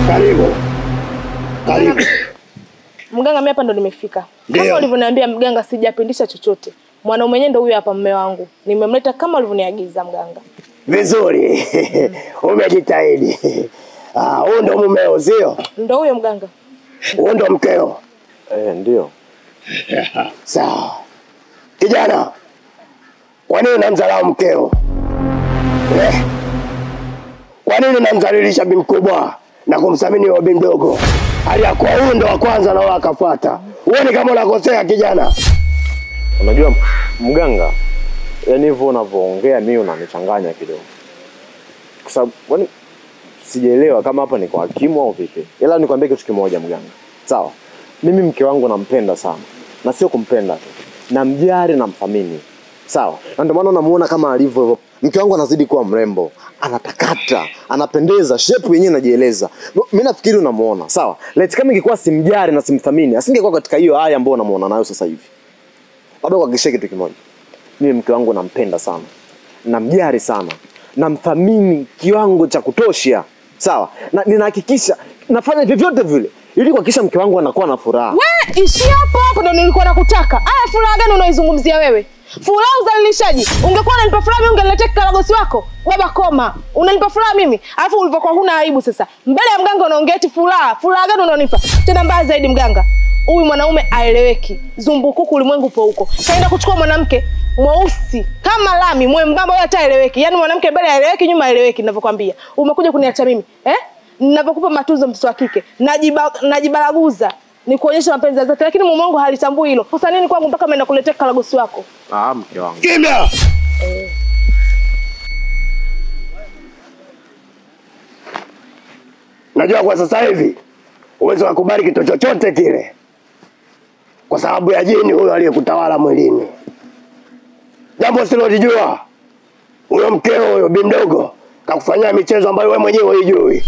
Karibu. Karibu. Mganga, mimi hapa ndo nimefika. Kama ulivyoniambia mganga, sijapindisha chochote. Mwanaume mwenyewe ndo huyu hapa mume wangu. Nimemleta kama ulivyoniagiza mganga. Vizuri. Umejitahidi. Ah, huyu ndo mumeo, sio? Ndo huyo mganga. Huyu ndo mkeo. Ndio. Sawa. Kijana, kwa nini unamdharau mkeo? Kwa nini unamdhalilisha bi mkubwa na kumthamini wa bi mdogo? Hali ya kuwa huyu ndo wa kwanza na wao akafuata. Wewe kama unakosea kijana. Unajua mganga, yani hivyo unavyoongea mimi unanichanganya kidogo. Kwa sababu kwani sijaelewa kama hapa ni kwa hakimu au vipi. Ila nikwambie kitu kimoja mganga. Sawa. Mimi mke wangu nampenda sana. Na sio kumpenda tu. Namjali na namthamini. Sawa. Na ndio maana unamuona kama alivyo hivyo. Mke wangu anazidi kuwa mrembo, anatakata, anapendeza, shape yenyewe inajieleza. Mimi nafikiri unamuona. Sawa. Let's kama ingekuwa simjali na simthamini, asingekuwa katika hiyo hali ambayo unamuona nayo sasa hivi. Labda kuhakikishia kitu kimoja. Mimi mke wangu nampenda sana. Namjali sana. Namthamini kiwango cha kutosha. Sawa. Na ninahakikisha nafanya vyovyote vile ili kuhakikisha mke wangu anakuwa na furaha. Wewe ishi hapo hapo ndo nilikuwa nakutaka. Aya, furaha gani unaizungumzia wewe? Furaha uzalilishaji. Ungekuwa unanipa furaha mimi ungeniletea kikaragosi wako. Baba koma. Unanipa furaha mimi? Alafu ulivyokuwa huna aibu sasa. Mbele ya mganga unaongea eti furaha. Furaha gani unanipa? Tena mbaya zaidi mganga. Huyu mwanaume aeleweki. Zumbukuku ulimwengu upo huko. Kaenda kuchukua mwanamke mweusi kama lami, mwembamba wala hataeleweki. Yaani mwanamke mbele aeleweki, nyuma aeleweki ninavyokuambia. Umekuja kuniacha mimi. Ninavyokupa matunzo mtoto wa kike. Najibaraguza. Ni kuonyesha mapenzi zake, lakini mume wangu halitambui hilo. Sasa nini kwangu mpaka ameenda kuletea karagosi wako? Ah, mke wangu. Kimya. Najua kwa sasa hivi uwezo wa kubali kitu chochote kile kwa sababu ya jini huyo aliyekutawala mwilini. Jambo silolijua, huyo mkeo huyo bi mdogo kakufanyia michezo ambayo wewe mwenyewe huijui.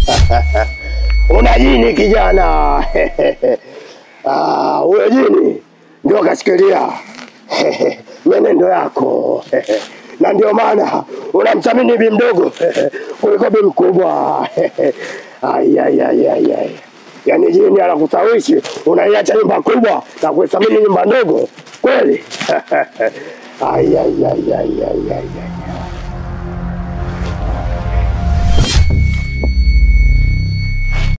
Una jini kijana. Ah, huyo jini ndio kashikilia menendo yako. Na ndio maana unamthamini bi mdogo kuliko bi mkubwa. Ai ai ai ai ai. Yaani jini anakushawishi unaiacha nyumba kubwa na kuithamini nyumba ndogo. Kweli? Ai ai ai ai ai ai.